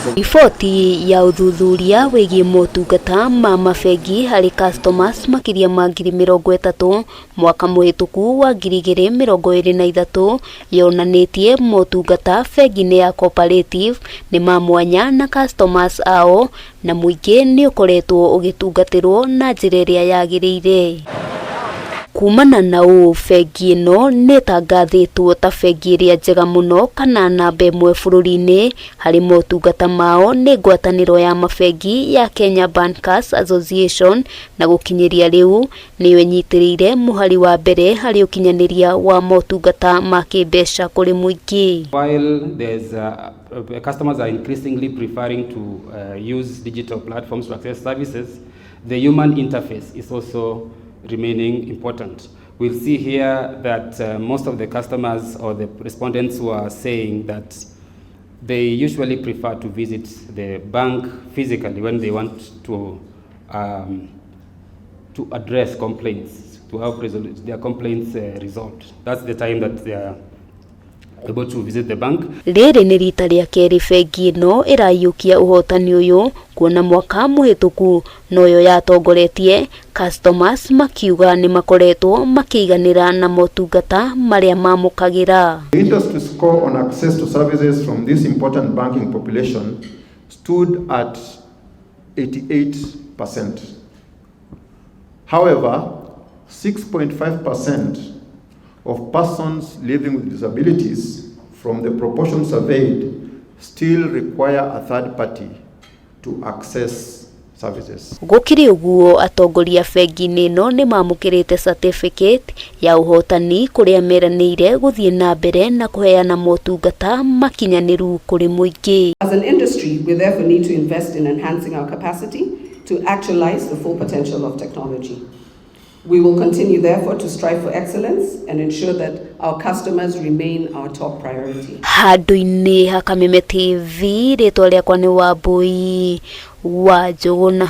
Riboti ya ũthuthuria wĩgiĩ motungata ma mabengi harĩ customers makĩria ma 30,000 mwaka mũhĩtũku wa 2023 yonanĩtie motungata bengi-inĩ ya Cooperative nĩ ma mwanya na customers ao na mũingĩ nĩ ũkoretwo ũgĩtungatĩrwo na njĩra ĩrĩa yagĩrĩire. Kumana na ũũ, bengi ĩno nĩ ĩtangathĩtwo ta bengi ĩrĩa njega mũno kana namba 1 bũrũri-inĩ harĩ motungata mao nĩ ngwatanĩro ya mabengi ya Kenya Bankers Association, na gũkinyĩria rĩu nĩyo ĩnyitĩrĩire mũhari wa mbere harĩ ũkinyanĩria wa motungata ma kĩmbeca kũrĩ mũingĩ. While there's customers are increasingly preferring to use digital platforms to access services, the human interface is also remaining important. We'll see here that most of the customers or the respondents were saying that they usually prefer to visit the bank physically when they want to address complaints, to have their complaints resolved. That's the time that they are able to visit the bank. Rĩrĩ nĩ rita rĩa kerĩ bengi ĩno ĩraiyũkia ũhotani ũyũ, kuona mwaka mũhĩtũku noyo yatongoretie, customers makiuga nĩ makoretwo makĩiganĩra na motungata marĩa mamũkagĩra. The industry score on access to services from this important banking population stood at 88%. However, 6.5% of persons living with disabilities from the proportion surveyed still require a third party to access services. Gũkĩrĩ ũguo, atongoria bengi-inĩ ĩno nĩ mamũkĩrĩte certificate ya ũhotani kũrĩa meranĩire gũthiĩ na mbere na kũheana motungata makinyanĩru kũrĩ mũingĩ. As an industry, we therefore need to invest in enhancing our capacity to actualize the full potential of technology. We will continue, therefore, to strive for excellence and ensure that our customers remain our top priority. Handũ-inĩ ha Kameme TV, rĩtwa rĩakwa nĩ Wambui wa Njũgũna.